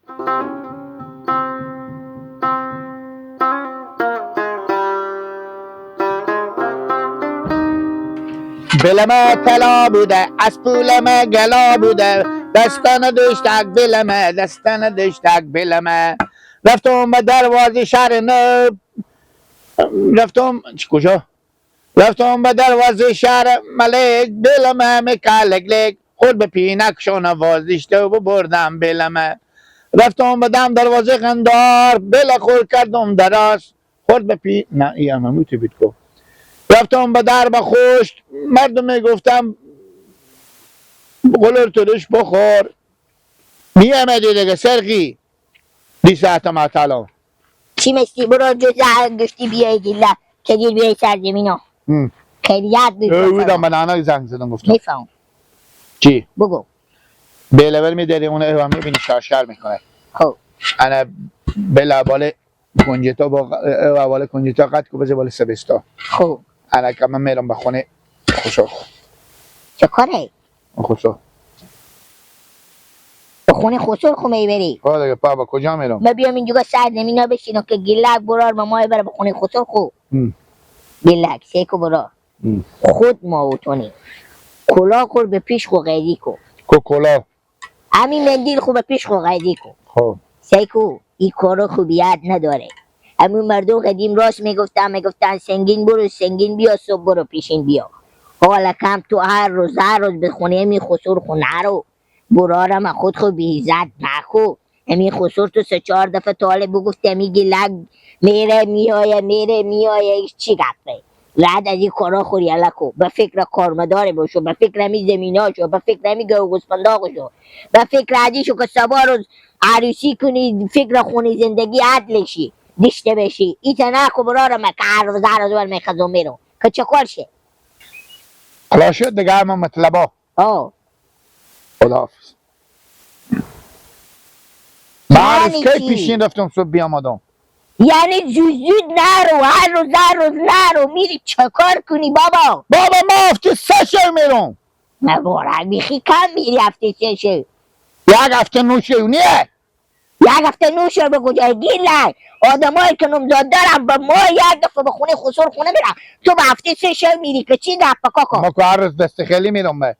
بلمه طلا بوده، از پولمه گلا بوده، دستان دشتک بلمه، دستان دشتک بلمه. رفتم به دروازه شهر نو، رفتم کجا؟ رفتم به دروازه شهر ملک، بلمه میکلک لک خود به پینک شونه وازیشته و ببردم بلمه. رفتم به دم دروازه قندار، بله خور کردم دراز خورد به پی نه ای هم همون تو بید کو. رفتم به درب خشک، مردم میگفتم قلر ترش بخور. میامدی دیگه سرقی دی ساعت معطلا. چی مستی برو جز انگشتی بیای گیله که دیر بیای سرزمینا خیریت بودم به نانا زنگ زدم گفتم میفهم. چی؟ بگو. بیلور میداری اون ایوان میبینی شارشار میکنه. خب انا بلا بالا کنجتا با بالا کنجتا قد کو بزه بالا سبستا. خب انا که من میرم به خونه خوشا. چه کاره؟ خوشا به خونه خسر خو میبری؟ خب دیگه بابا کجا میرم؟ ما بیام اینجا سرزمینا بشینم که گیلک برار ما مای بره به خونه خسر خو. گیلک سیکو برار خود ما و تونی کلا خور به پیش خو قیدی کو. کو کلا همین مندیل خو به پیش خو قیدی کو. خب سیکو این کارا خوبیت نداره. همون مردم قدیم راست میگفتن، میگفتن سنگین برو سنگین بیا، صبح برو پیشین بیا. حالا کم تو هر روز هر روز به خونه می خسور خونه رو برارم خود خو بیزد نخو. امی خسور تو سه چهار دفعه طالب بگفت امی گلک میره میایه میره میایه چی گفته؟ رد از این کارا خوری کو. به فکر کارمدار باشو، به فکر امی زمینا شو، به فکر امی گاو گوسفندا شو، به فکر عدی شو که صبا روز عروسی کنی، فکر خونی زندگی عدل شی دیشته بشی. ایتا نکو برارم که هر روز هر روز بر میخزم میرم که چه کار شه؟ خلاص شد دیگه همه مطلبا. آه خداحافظ. بعد یعنی کی چی؟ پیشین رفتم صبح بیامدم. یعنی زود زود نرو، هر روز هر روز نرو. میری چه کار کنی بابا؟ بابا ما هفته سه شو میرم. مبارک بیخی کم میری هفته سه شو. یک هفته نو شو نیه. یک هفته نو شو به کجای گیلک؟ آدمایی که نمزاد دارم به ما یک دفعه به خونه خسر خونه میرم، تو به هفته سه شو میری که چی گپه کاکا؟ ما که هر روز دست خیلی میرم به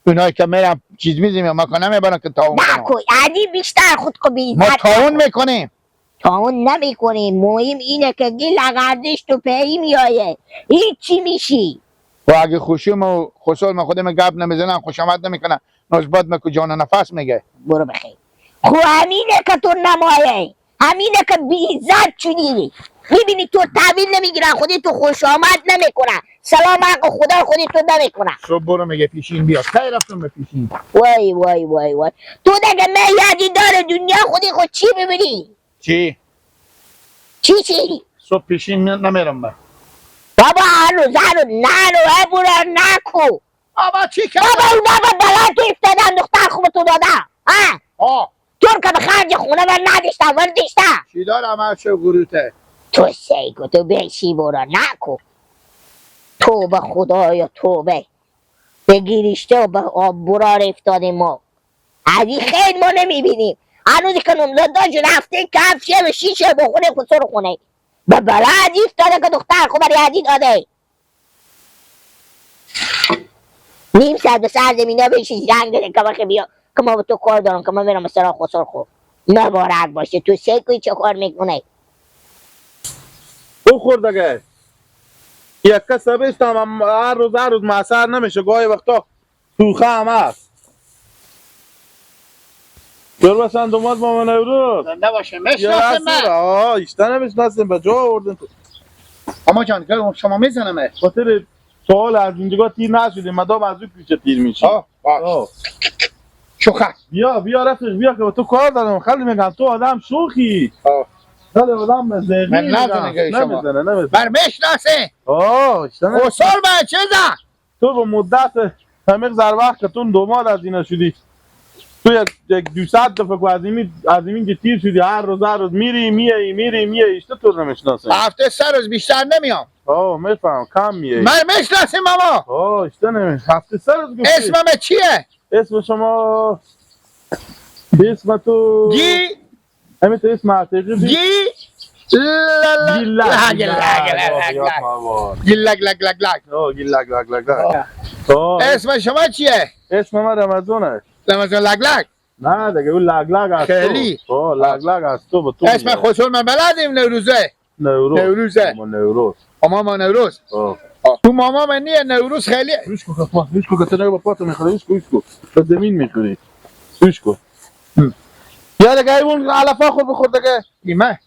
اونایی که میرم چیز میزیم، ما که نمیبرم که تاون کنم. نکو عادی بیشتر خود کو ما بیزد تاون میکنیم. تاون نمیکنیم. مهم اینه که گیلک ارزش تو پی میایه هیچی میشی. و اگه خوشیم و خسر ما خودم گپ نمیزنم، خوش آمد نمیکنم، نزبات میکو جان نفس میگه. برو بخیر. خو همینه که تو نمایه، همینه که بیزد چونی میبینی تو تحویل نمیگیرن، خودی تو خوش آمد نمیکنن، سلام حق خدا خودی تو نمیکنن. صبح برو میگه پیشین بیا. کی رفتم به پیشین؟ وای وای وای وای تو دیگه من یادی داره دنیا خودی خود چی ببینی؟ چی؟ چی چی؟ صبح پیشین نمیرم به. بابا هر روز هر روز نرو برو نکو. بابا چی کرد؟ بابا اون بابا بلا تو افتادم دختر خوب تو دادم. ها؟ آه تو که به خرج خونه من نداشتم ور داشتم. چی دارم هر چه گروته؟ تو سیگو تو بشی برو نکو. توبه خدایا توبه. به گیریشته و به آب برار افتادیم ما. از این خیر ما نمیبینیم. هنوز که نمزاد داشت رفته کف شه و شیشه به خونه خسر خونه. به بلا افتاده که دختر خود برای عزیز داده. نیم ساعت به سر زمینا بشی زنگ داره که بخی بیا که ما به تو کار دارم که من میرم سراغ خسر خود. مبارک باشه تو سیگوی چه کار میکنه؟ بخور دیگه. یک کس بیستم هر روز هر روز معصر نمیشه، گاهی وقتا سوخه هم هست. دربسن دوماد با من امروز. زنده باشه میشناسم من. آه ایشتا نمیشناسیم به جا آوردن تو. اما جان که شما میزنم. خاطر سوال از اینجا تیر نشدیم، مدام از اون پیچه تیر میشی. آه شوخه. بیا بیا رفیق بیا که با تو کار دارم. خیلی میگم تو آدم شوخی. خیلی آدم مزدقی. من نزنه که شما. نمیزنه نمیزنه. بر میشناسه. آه ایشتا خسر به چیزا؟ تو به مدت همه زر وقت که تو دوماد از اینا شدی، تو یک 200 دفعه که از این که تیر شدی، هر روز هر روز میری میای میری میای، ایشتا تو رو نمیشناسه. هفته سه روز بیشتر نمیام. آه میفهم کم میای. من میشناسیم ماما. آه ایشتا نمی هفته سه روز گفتی. اسمم چیه؟ اسم شما اسم تو گی همین تو اسم عتیقی بی گی گیلک گیلک لگ لگ لگ. گیلک لگ لگ لگ. اسم شما چیه؟ اسم من رمضانه. رمضان لگ لگ؟ نه دیگه اون لگ لگ از تو. خیلی؟ لگ لگ از تو به تو. اسم خسرو من بلدیم. نوروزه. نوروز. نوروزه. ما نوروز. ما نوروز. تو ماما من نیه نوروز خیلی. هیچ کو خفا، هیچ کو که تو با پاتو میخوری، هیچ کو هیچ کو. به زمین میخوری. هیچ کو. یا دیگه اون علفا خور بخور دیگه. ایمه.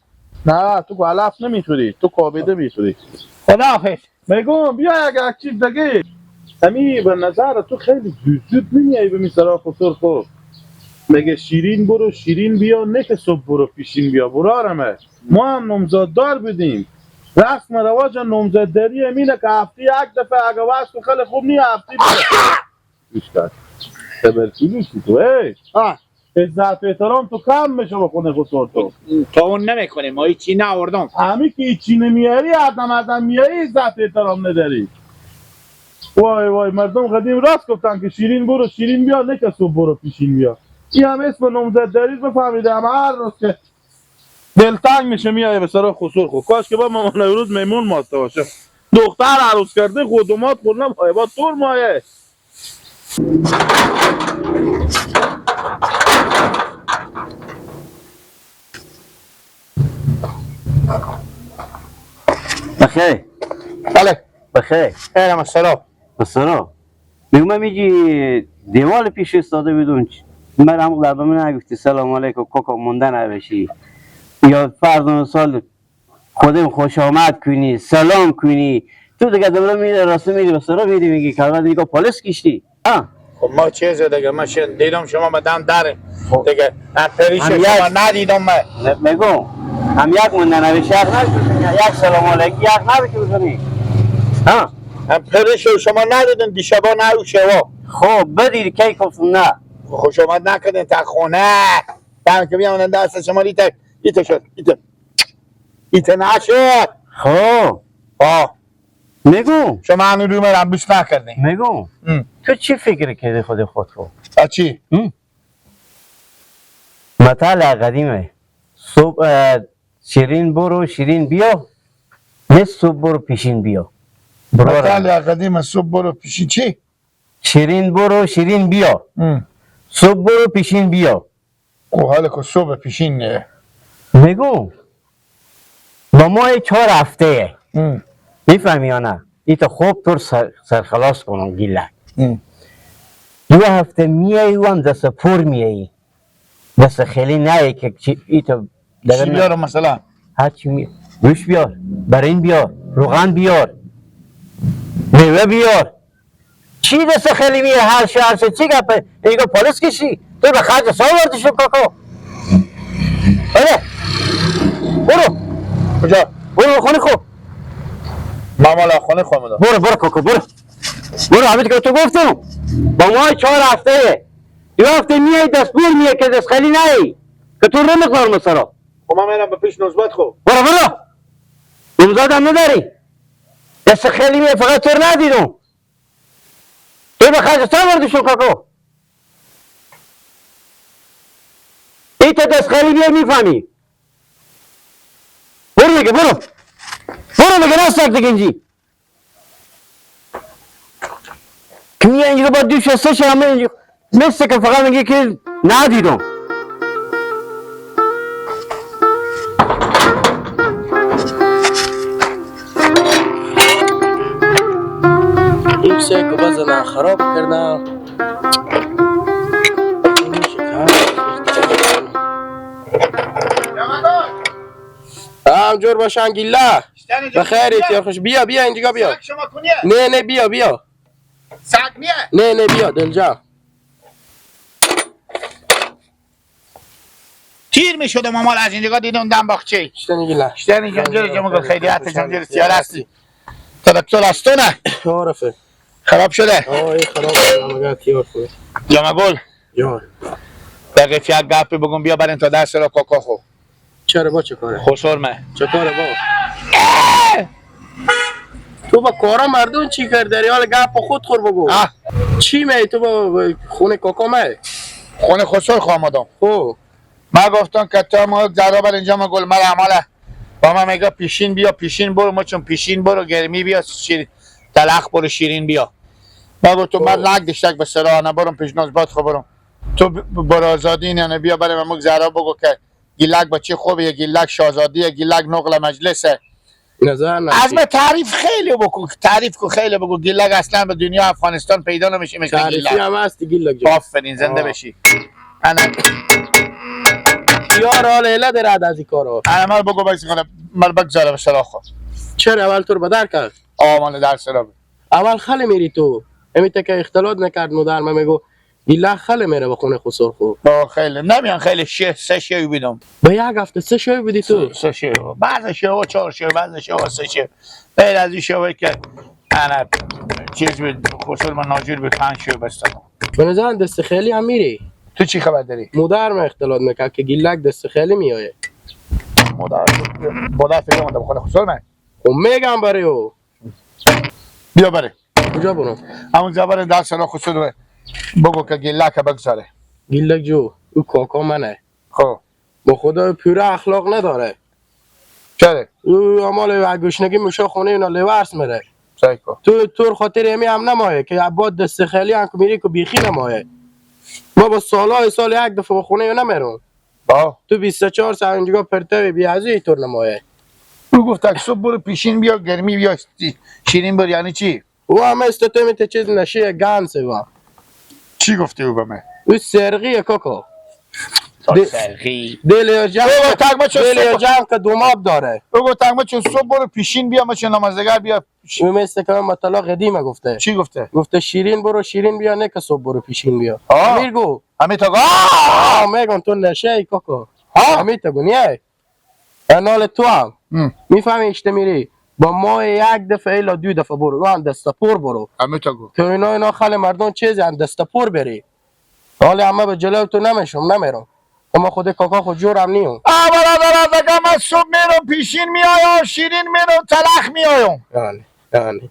نه تو علف نمیخوری، تو کابیده میخوری. خداحافظ. میگم بیا اگه چیز دیگه. امی به نظر تو خیلی زود زود نمیای به میسرا خسر خو. میگه شیرین برو شیرین بیا، نه که صبح برو پیشین بیا. برارمه ما هم نامزددار بودیم. رسم رواج نامزدداری امینه که هفته یک دفعه اگه واسه خیلی خوب نی هفته بیشتر تبرکیلوسی تو. ای عزت احترام تو کم میشه با خونه خسر تو. تا اون نمیکنه ما هیچی نآوردم. همی که هیچی نمیاری آدم آدم میاری عزت احترام نداری. وای وای مردم قدیم راست گفتن که شیرین برو شیرین بیا، نه که صبح برو پیشین بیا. این هم اسم نامزدداری بفهمیده. هم هر روز که دلتنگ میشه میای به سر خسر خو. کاش که با مامان نوروز میمون ماسته باشه. دختر عروس کرده خودمات خورنم با تور مایه. بخیر. بله بخیر. خیرم السلام. السلام. میگم میگی دیوال پیش ایستاده بدون من هم لبه من نگفتی سلام علیکم کوکا مونده نبشی یا فرض سال خودم خوش آمد کنی سلام کنی. تو دیگه دوباره میری راست میری به سرا میری میگی کلمه دیگه پالیس کشتی. خب ما چیز دیگه ما دیدم شما بدم در دیگه پریش شما ندیدم. من میگم هم یک مونده نبشی یک سلام علیکم یک نبشی بزنی. ها هم پریش شما ندیدم دیشبا نه او شوا. خب بدید کی گفتم نه خوش آمد نکردین تا خونه دم که بیام دست شما ایت ایت شد ایت ایت نشد. خب میگم شما هنو روی من بوس نکردین. میگم تو چی فکر کردی خود خود رو؟ چی؟ مثال قدیمه صبح شیرین برو شیرین بیا، نه صبح برو پیشین بیا. مثال قدیمه صبح برو پیشین چی؟ شیرین برو شیرین بیا، صبح برو پیشین بیا. او حالا که صبح پیشین نه. میگم با ما 4 هفته میفهمی یا نه؟ ای تا خوب طور سرخلاص کنم گیلک. 2 هفته میایی و هم دست پر میایی، دست خیلی نه که ای تا چی بیارم مثلا؟ هرچی می گوش بیار، برین بیار، روغن بیار، میوه بیار. چی دست خیلی میره هر شو هر شو چی گپه؟ ایگو پالیس کشی تو به خرج سال وردی شو کاکا. آره برو. کجا؟ برو خونه خو. ماما خونه خو میدم. برو برو کاکا برو برو. همین که تو گفتم با ما 4 هفته 2 هفته میای دست بور میای که دست خیلی نهی که تو رو مقدار مسرا. خب من میرم به پیش نوزباد خو. برو برو. نوزاد هم نداری دست خیلی میای فقط تو رو ندیدم. تو به خرج سال وردی شو کاکا. ای تا دست خیلی بیای میفهمی. برو دیگه برو برو دیگه نستک دیگه اینجی که میای اینجا با دوش سه شه همه اینجا مثل که فقط میگه که ندیدم. این سه که بزنه خراب کردم. هم جور باشن گیلا بخیر تیار خوش. بیا بیا اینجا بیا. نه نه بیا بیا. سگ نیه؟ نه نه بیا دلجا. تیر میشدم مال از اینجا دیدم دم باغچه. شتنی گیلا. شتنی جنجر جمع خیلی جنجر سیار هستی. تراکتور از تو نه؟ عرفه. خراب شده؟ آه خراب شده مگر تیار خوب. جامع گل. جان. دقیق یک گپی بگم بیا برین تا دست را کاکا خو. چرا با چه کاره؟ خسرمه. چه کاره با؟ تو با کارا مردم چی کرد داری؟ حالا گپ خود خور بگو. چی می تو با خونه کاکا می؟ خونه خسر خواهم آدم. خب. ما گفتم که تو ما زرا بر اینجا ما گل مر عماله با ما میگه پیشین بیا پیشین برو، ما چون پیشین برو گرمی بیا شیر تلخ برو شیرین بیا. ما گفتم من لگ دشتک به سرا نه برم پیش ناز باد خو برم تو برو آزادی نه بیا برای ما زرا بگو که گیلک بچه خوبه، گیلک شاهزادیه، گیلک نقل مجلسه. نظر از من تعریف خیلی بکن، تعریف کو خیلی بگو. گیلک اصلا به دنیا افغانستان پیدا نمیشه مثل تعریفی گیلک. هم هست گیلک جان. آفرین زنده بشی. انا یار حال اله درد از این کارا. انا مال بگو بس کنه مال بگذاره به سراخ خو. چرا اول تو رو بدر کرد؟ آه مال در سرا. اول خله میری تو. امی که اختلاط نکرد مادر من میگو گیلک خله میره به خونه خسر خو. با خیلی نمیان خیلی شه سه شه بیدم. به یک هفته سه شوی بودی تو. سه شه بعض شه و چهار شه بعض شه و سه شه. غیر از این شه که انا چیز بود خسر من ناجور بود پنج شه بستم. به نظر دست خیلی هم میری. تو چی خبر داری؟ مادر من اختلاط میکرد که گیلک دست خیلی میایه. مادر مادر فکر مونده بخونه خسر من. خب میگم برای او. بیا بره. کجا برم؟ همون زبر در سرا خسر بگو که گیلک بگذاره. گیلک جو او کاکا منه. خب با خدا پیره اخلاق نداره. چرا؟ او امال گشنگی میشه خونه اینا لورس میره. سایکو تو تور خاطر امی هم نمایه که عباد دست خیلی هم که میری که بیخی نمایه. ما با سالهای سال یک دفعه به خونه اینا نمیرم. با تو 24 ساعت اینجا پرتوی بی از اینطور نمایه. او گفت که صبح برو پیشین بیا گرمی بیا شیرین برو، یعنی چی؟ او همه است تو میته چیز نشه گانسه با. چی گفتی او به من؟ او سرقیه کاکا. سرقی. دل جمع او گفت ما چون دل صبح جمع که دوماب داره. او گفت ما چون صبح برو پیشین بیا ما چون نمازدگر بیا. او مثل که مطلع قدیمه گفته. چی گفته؟ گفته شیرین برو شیرین بیا نه که صبح برو پیشین بیا. امیر گو. همین تا آه میگم تو نشه ای کاکا. همین تا گو نیای. انال تو هم. میفهمی اشته میری با ما یک دفعه الا دو دفعه برو هم دست پر برو. همین تا گو. که اینا خاله مردم چیزی هم دست پر بری. حالا همه به جلو تو نمیشم نمیرم. اما خود کاکا خود جورم نیوم. برادر من صبح میرم پیشین میایم شیرین میرم تلخ میایم. یعنی